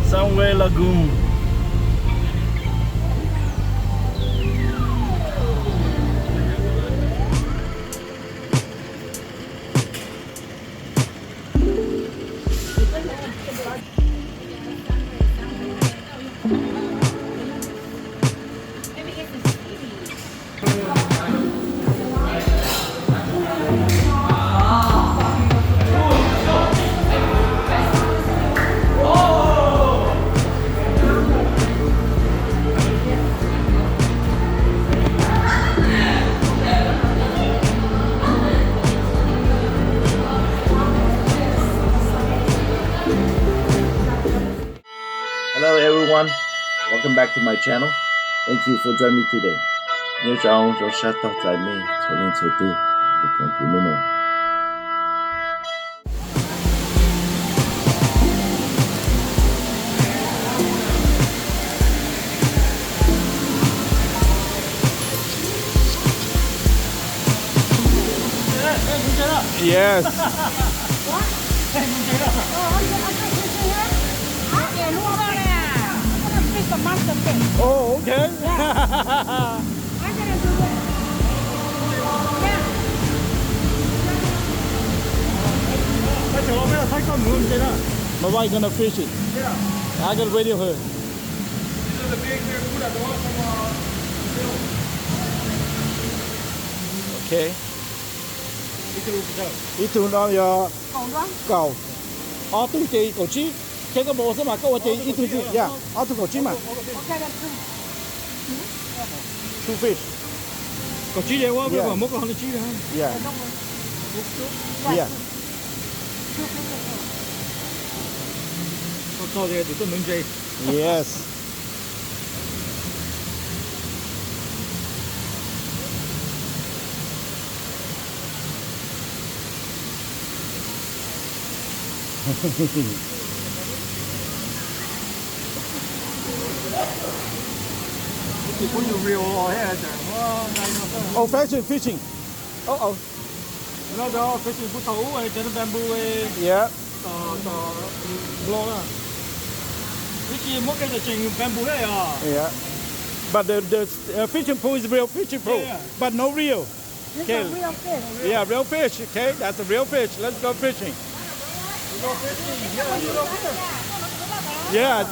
Sunway Lagoon. Hello everyone, welcome back to my channel. Thank you for joining me today. Nyob zoo rau sab tog txais me txhua leej txhua tus uas koom kuv hnub no. Yes. Oh, okay. My wife gonna fish it. I gonna radio her. Okay. Ib tug no yog kaum, ob tug ces kaum tsib. Ces koj mus ua xwb mas koj ua ces ib tug xwb, yeah, ob tug kaum tsib mas. Two fish. Kaum tsib ces ua, muab kaum tsib. Yeah. Yeah. Koj txog tias tus tuaj nuv ntses. Yes. Old fashioned fishing. Oh, oh. No, the fishing pub thaum ub cov bamboo. Yeah. Nplo na. Ib tsis muab ke tseem bamboo thiab os. Yeah. But the, the uh, fishing pole is real fishing pole, yeah, but no reel. This is a real fish. Yeah, real fish. Okay, that's a real fish. Let's go fishing. Yeah.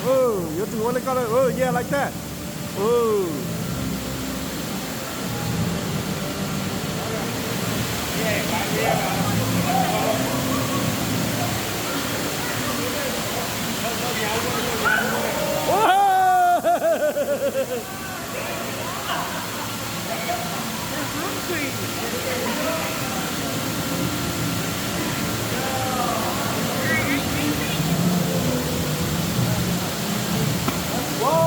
Oh, you have to hold it, oh, yeah, like that. Oh. Whoa!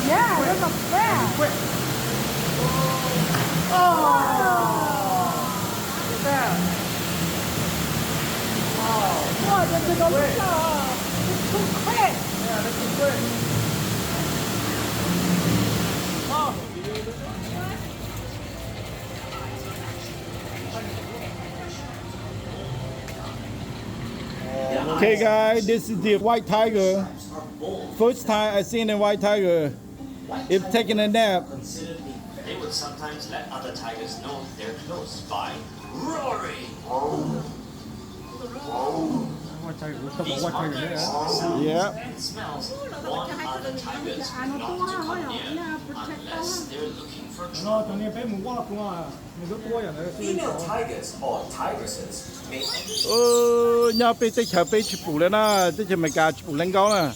Yeah, there's a crab. Quick. Oh. Look at that. Wow. Whoa, that's a good job. It's too quick. Yeah, that's too quick. Oh. Okay, guys, this is the white tiger. First time I seen a white tiger. It's taking a nap. They would sometimes let other tigers know they're close by roaring. These mark sounds, yeah, and smells warn other tigers not to come near unless they're looking for trouble. Female tigers or tigresses may Nyob peb teb chaws peb tsis pum lawm na, teb chaws Amelikas tsis pum leej nkaub na.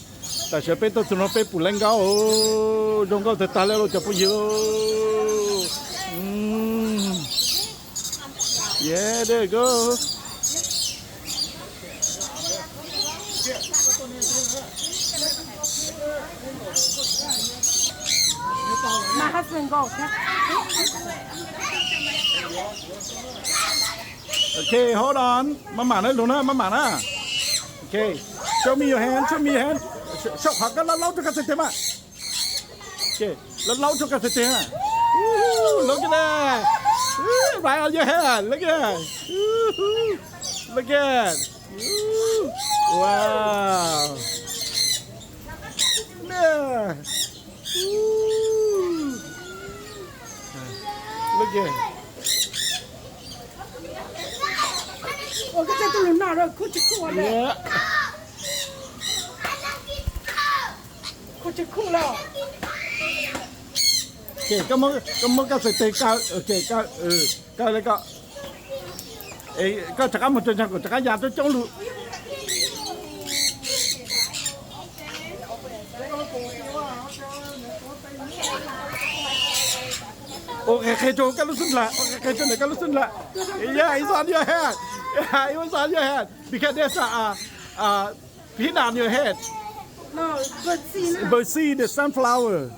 Tam sim peb tuaj txug no peb pum lawv nkaub, zoo nkauj tag tag le lauj cov phooj ywg. Yeah, there you go. My husband go. Okay, hold on. Maj mam na, lug na, maj mam na. Okay. Show me your hand, show me your hand. Sau qhov koj laub laub rau koj txhais tes mas. Okay, laub laub rau koj txhais tes mas. Woohoo, look at that. Ooh, right on your head. Look at that. Woohoo. Look at. Ooh, wow. Yeah. Ooh. Look at. Ua koj txhais tes lug no, koj tsis khuj ua le. Yeah. Koj tsis khuj los. Okay, koj muab, koj muab koj txhais tes kaw, okay, kaw, kaw le koj. Koj rov qab mus rau nraag kuv rov qab ya coob coob lug. Ua qhia qhia rau koj lub xub ntiag, ua qhia qhia rau ntawm koj lub xub ntiag. Yeah, it's on your head. Yeah, it was on your head. Because there's a, a, a peanut on your head. No, bird seed. Bird seed, the sunflower.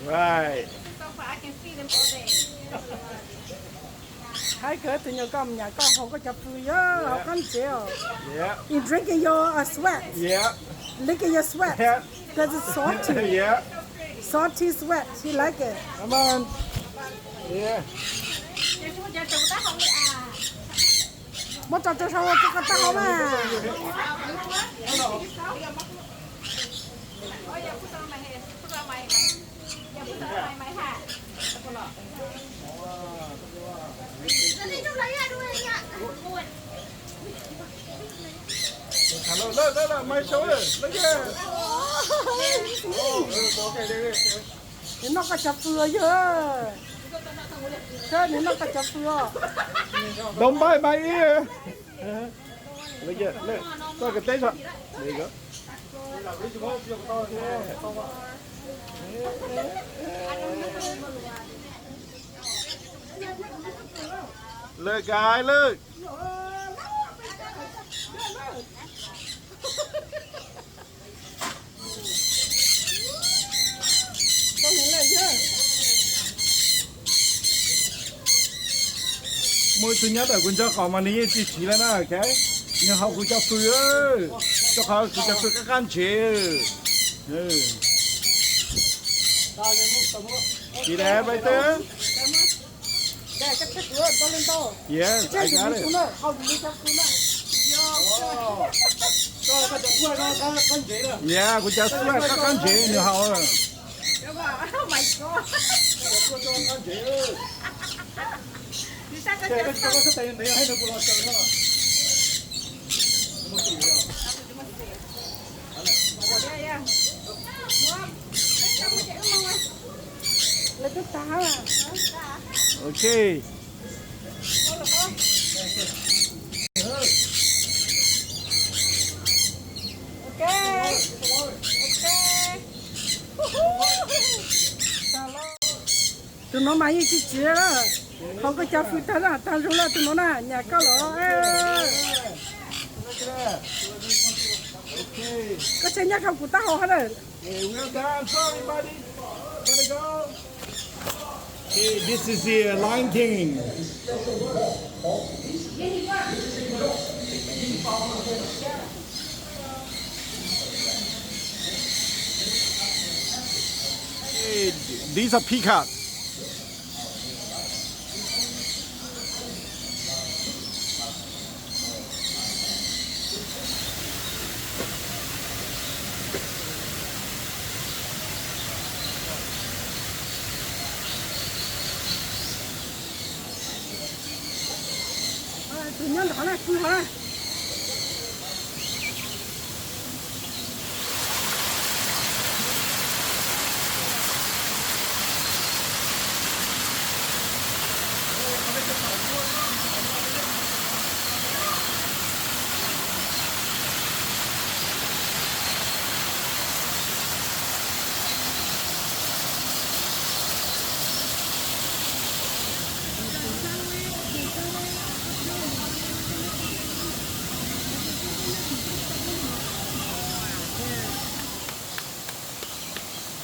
Right. Haib kawg, tus nyuam koj mus nyam koj haus koj cov fws yog haus qab ntsev os. Yep. You drinking your, uh, sweat. Yep. Licking your sweat. Yep. 'Cause it's salty. Yep. Salty sweat. He like it. Come on. Yeah. Muab tso rau saum ua rau koj tau hau mas. Nws noj koj cov fws yog. Nws noj koj cov fws os. Don't bite my ear. Look at, look. Look at this one. There you go. Look, guys, look. Muaj ib tug nyob ntawm kuv ntsia qhov mas nws yeej tsis siv lawm na, ok. Nws haus kuv cov fws, rau qhov kuv cov fws qab qab ntsev. Yes, I got it. Yeah, kuv cov fws qab qab ntsev nws haus. Lawv twb tag. Ok. Ok. Ok. Tus no mas yeej tsis tsiv lawm. Haus koj cov fws tag na, tag zog lawm tus no na, nyam koj los. Koj tseem nyob rau kuv taub hau hab na. Hey, we're done. Sorry, buddy. Gotta go. Okay, this is the Lion King. Hey, these are peacocks. Nyob ntawm qhov na, pw qhov na.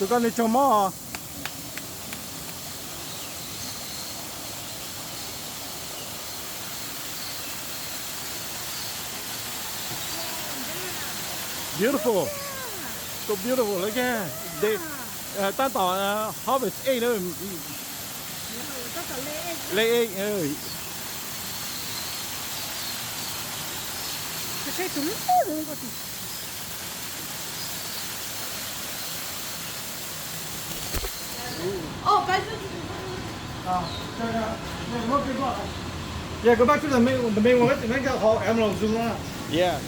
Tus koj nws tsaug mob. Beautiful. So beautiful. Look at they, uh, tab tom, uh, harvest egg. Lay egg. Yeah, go back to the main, the main one. Let's make that whole Emerald Zoo. Yeah.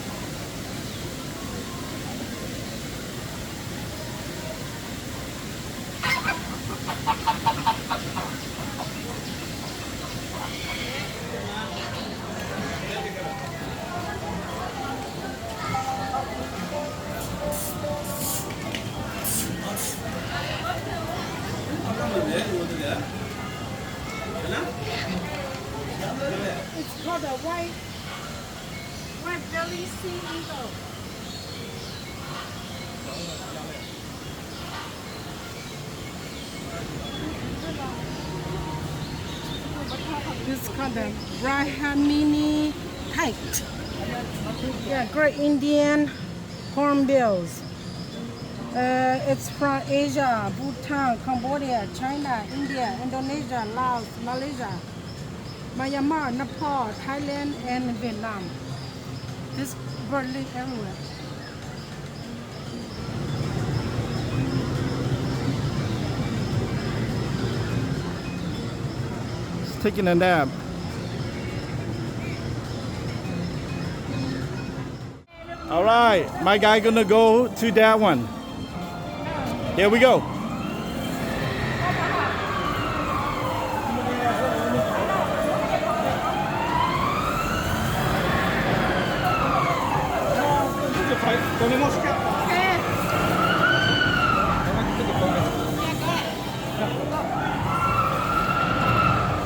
It's called a white, white belly sea eagle. This is called the Brahminy kite. Yeah, great Indian hornbills. Uh, it's from Asia, Bhutan, Cambodia, China, India, Indonesia, Laos, Malaysia, Myanmar, Nepal, Thailand, and Vietnam. This bird live everywhere. It's taking a nap. All right, my guy gonna go to that one. Here we go.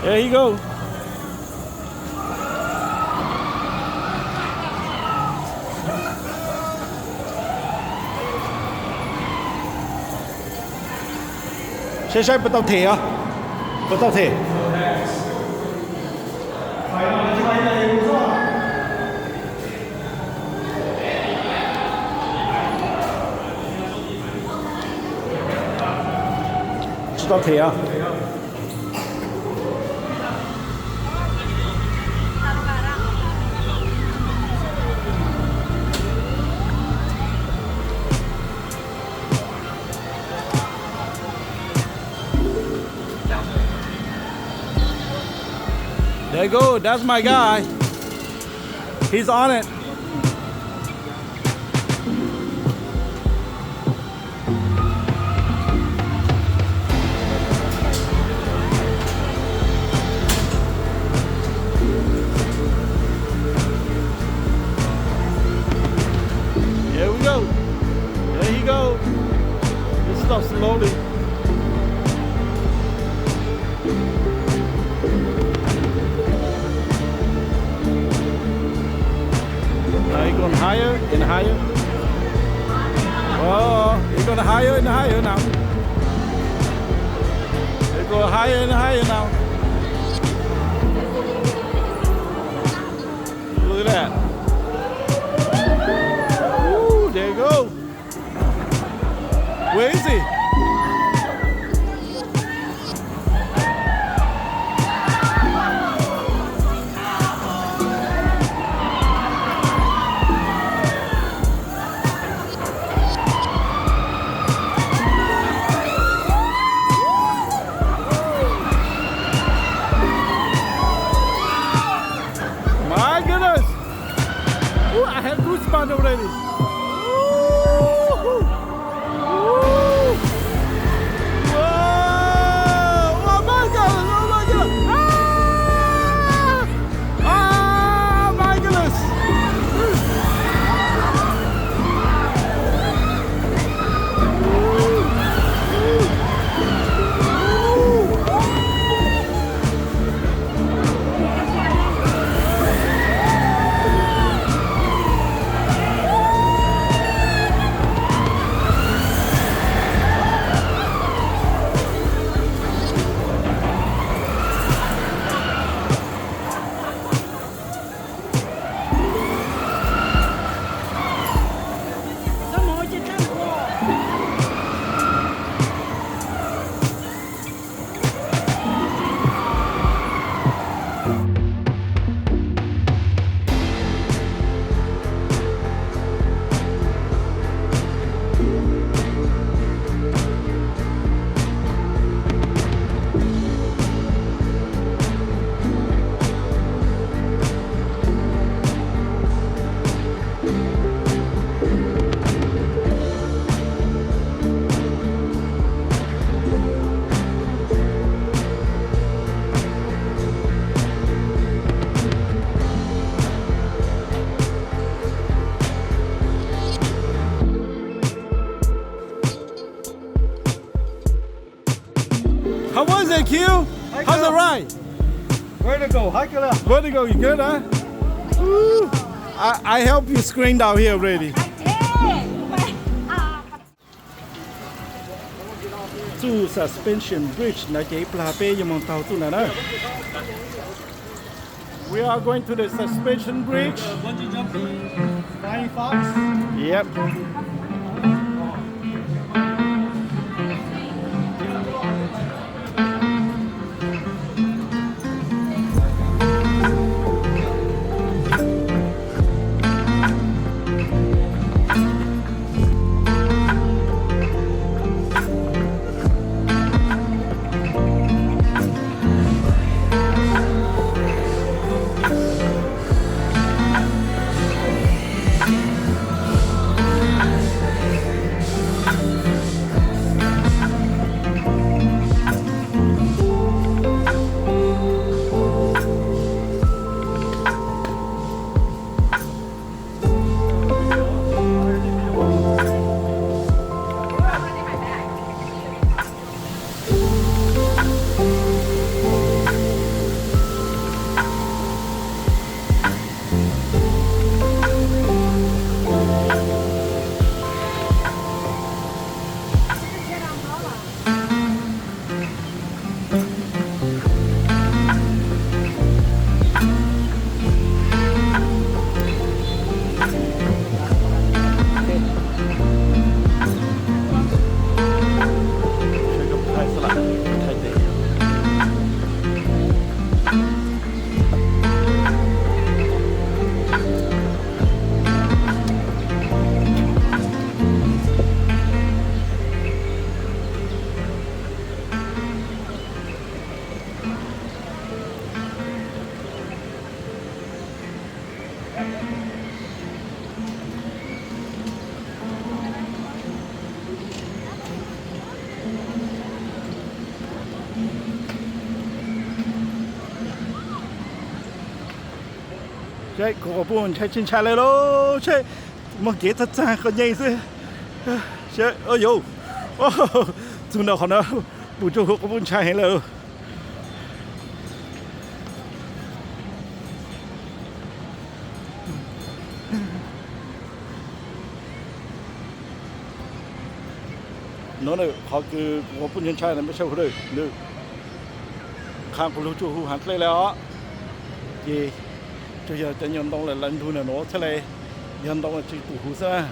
There you go. Saib saib puas tau them os, puas tau them. Tsis tau them os. There you go. That's my guy. He's on it. Here we go. There he go. Just stop slowly. Now he's going higher and higher. Oh, he's going higher and higher now. He's going higher and higher now. Look at that. Ooh, there you go. Where is he? My Hey, Q, how's the ride? Where to go? High, Killer? Where to go? You good, huh? Woo. I, I help you screen down here already. Txuj suspension bridge na ces ib plag peb yuav mus taug txuj na na. We are going to the suspension bridge. Bungee jumping, flying fox. Yep. Seb kuv quas puj ntshai tsis ntshai lawm lauj. Seb, muaj kev txaj txag qhov nyeej xwb. Seb, o yauj, txug ntawm qhov no, puj tsuaj huv quas puj ntshai heev lawm. No qhov kws kuv quas puj ntshai ntshai na, peb saib huv na, nws qha quas lug tsuaj huv haav dlej lawm os. Ces tsuas yog cov nyuag ntoo lawv ntug na nuav txhad le, yog ntoo tsis pum huv xwb na.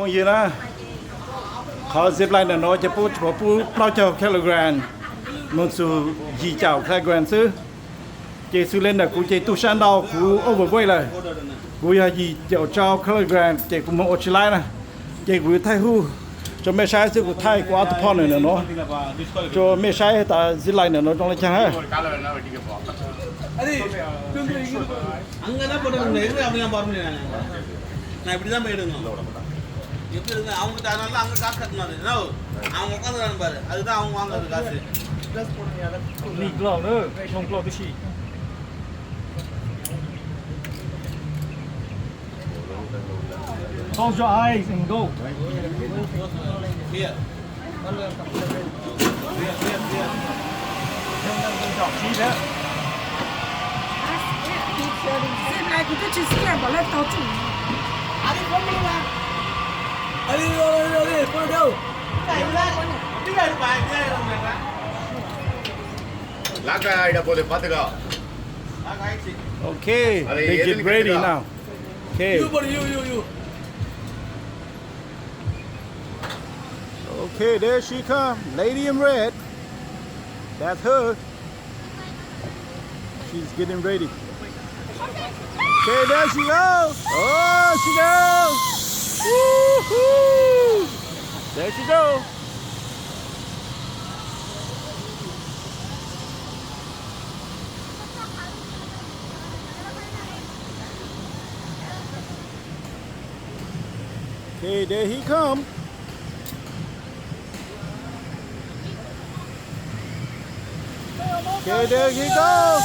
Phooj ywg na, qhov zip line ntawm no ces pub, pub plaub caug kilogram mus txug yim caum kilogram xwb. Ces xws li ntawm kuv ces tu sab ntau kuv overweight lawm, kuv yog yim caum rau kilogram ces kuv moog ua tsis laib na. Ces kuv thaij huv rua mej saib xwb, kuv thaij kuv ob tug partner ntawm no rua mej saib tas zip line ntawm no zoo le caag na. Close your eyes and go. Okay, they get ready now. Okay. Okay, there she come, lady in red. That's her. She's getting ready. Okay, there she go. Oh, she go. Woohoo! There she go. Okay, there he come. Okay, there he go.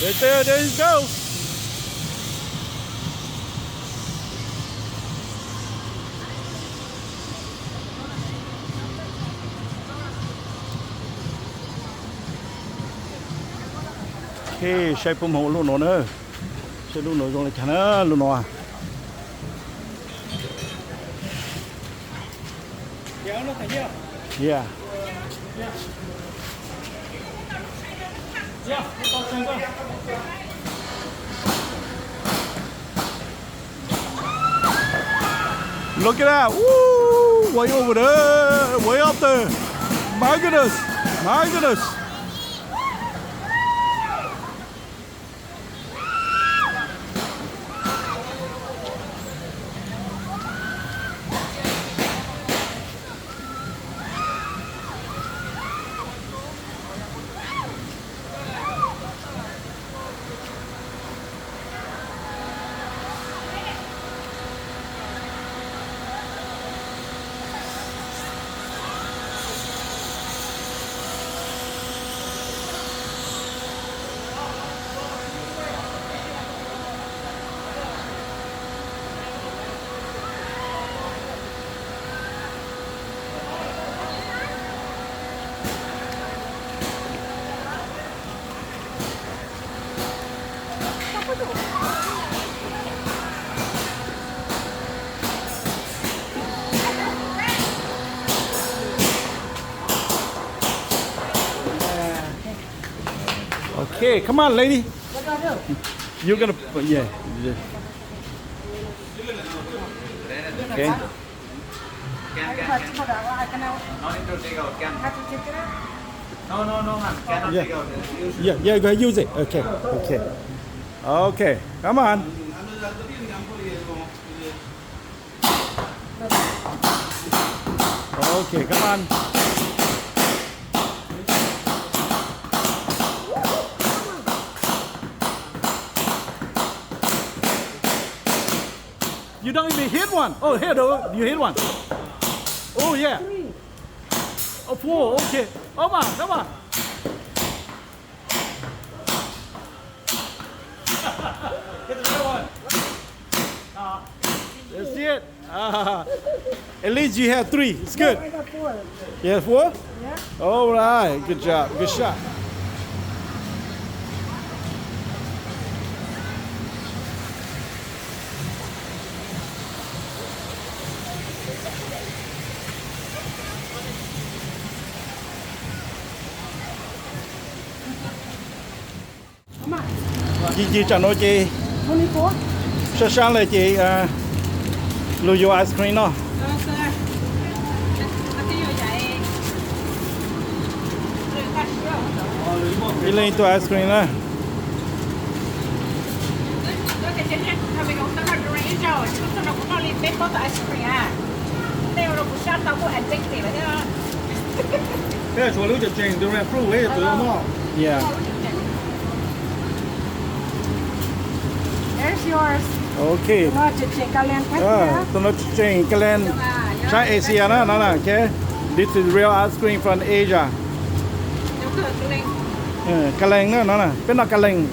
Right there, there he go. Okay, saib puab moog ua lub no na. Saib lub no zoo le caag na, lub no. Yeah. Look at that. Woo! Way over there. Way up there. My goodness. My goodness. Okay, come on, lady. You're gonna, yeah. Yeah. Okay. Yeah, yeah, go ahead, use it. Okay, okay. Okay, come on. Okay, come on. You don't even hit one. Oh, here though. You hit one. Oh, yeah. Oh, four. Okay. Oh, my. Come on. That's it. Ah, at least you have three. It's good. I got four. You have four? Yeah. All right. Good job. Good shot. Ci ci tsam no ces sab sab le ces Lug yuav ice cream no. Ib leeg ib tug ice cream na. Peb tshuav lub tseem tseem Durian Fruit, peb yuav tus moj. Yeah. There's yours. Ok. Tus no tseem tseem Kalen. Tus no tseem tseem Kalen. Tshaib Asia na no na. Ok. This is real ice cream from Asia. Kalen na no na. Peb noj Kalen.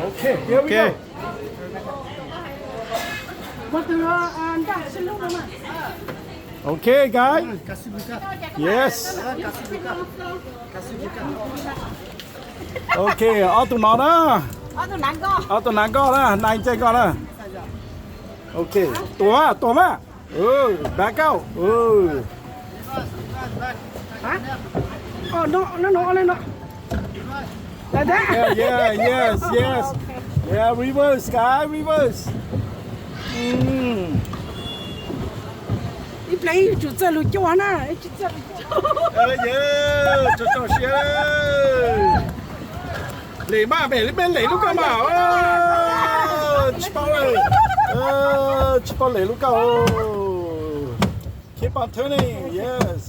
Okay, here we go. Okay, guys. Yes. Okay, ob tug no na. Ob tug nav nkoj na, nai ncej nkoj na. Okay, tuam mas, tuam mas. Back out. Oh, no, no, no, no, no. Like that? Yeah, yeah, yes, yes. Yeah, reverse, guys, reverse. Mm. Ib pliag yuav tsum txawj lug cuaj na, yuav tsum txawj lug cuaj. Tso tso siab. Lem mas, peb lem lub kauj mas. Tsis paub, tsis paub lem lub kauj. Keep on turning, yes.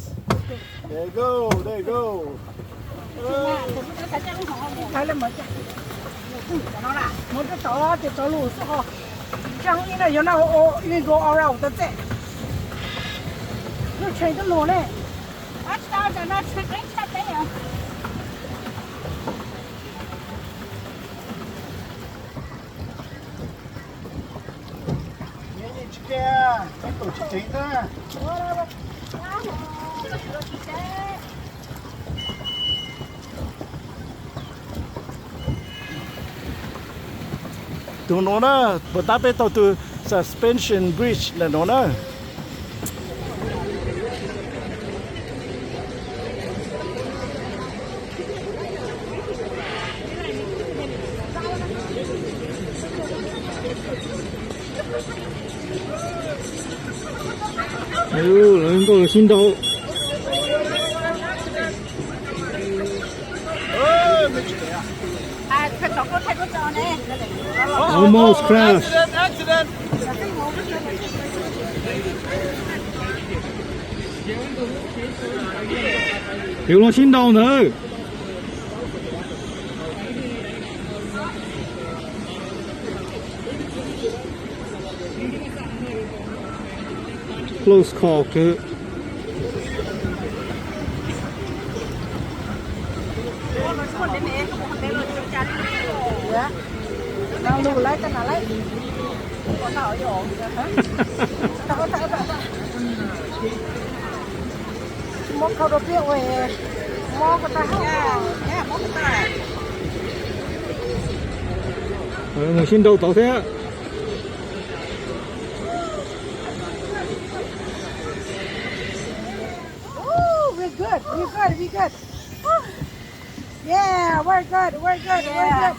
There you go, there you go. Mus rau tod ces tod lug xwb os. Tseeb li no yuav na, we go around the tse. Lub tsheb twb lug ne. Tsis ke, peb tau tsis tseev xwb. Tus nuav na, puas tab peb tau tus suspension bridge ntawm nuav na. Lawv nkauj lawv sib ntaus. Almost crash. Yus los sib ntaus ntawd. Close call kawg. Mus sib ntaus tod thiab. Ooh, we're good, we're good, we're good. Yeah, we're good, we're good, we're good.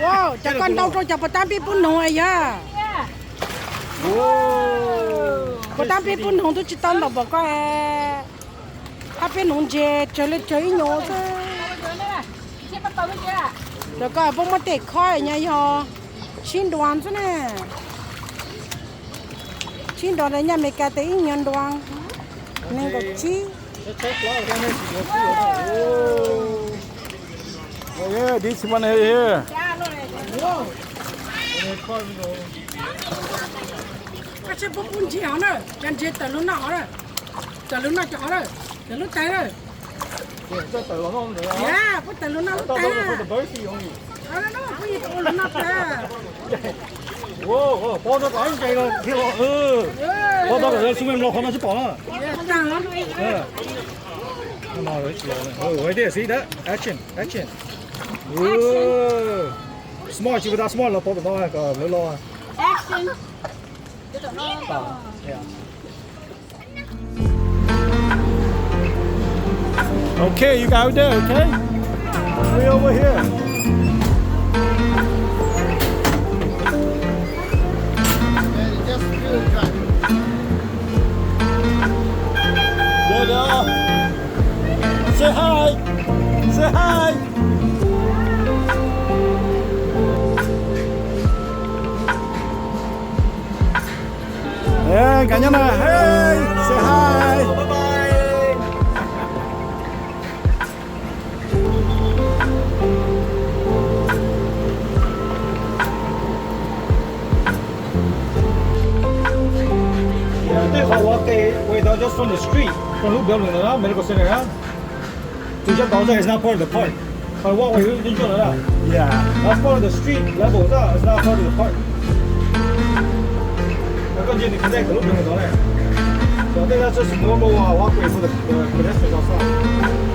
Wow, cov koj ntau rau cov puas tab peb pub noog yog? Puas tab peb pub noog twb tsis tau ntau npaum koj. Hab peb noog ntses tsawg li tsawg ib nyuag xwb. Cov koj puas muaj tej khob nyob yog tsib nruas xwb na. Tsib nruas rau nyaj Amelikas tes ib nyuag nruas nees nkaum tsib. Oh, yeah, this one here. Koj tsis pub pub ntses hov na, cov ntses tawm lub noj hov na, tawm lub noj cov hov na, tawm lub tais na. Yeah, pub tawm lub noj lub tais na. Pub ntses los thiab los, pub ntses los xwb, mloog qhov no tsis pom na. Ua ib tiam xwb, action, action. Small, tsis pub tau small los pov tom no kom lawv los. Okay, you guys there, okay? We over here. There they are. Say hi. Say hi. Ê, nkawd nyob no, hey, say hi. Tej qhov ua ke, ua tau just from the street, from lub building no, medical center na. Tus cov tod is not part of the park. Qhov walkway lub ntsuj no na. Yeah. That's part of the street level, it's not part of the park. Koj ntsia nws connect lub building no na. So I think that's just a normal, uh, walkway for the, the pedestrians outside.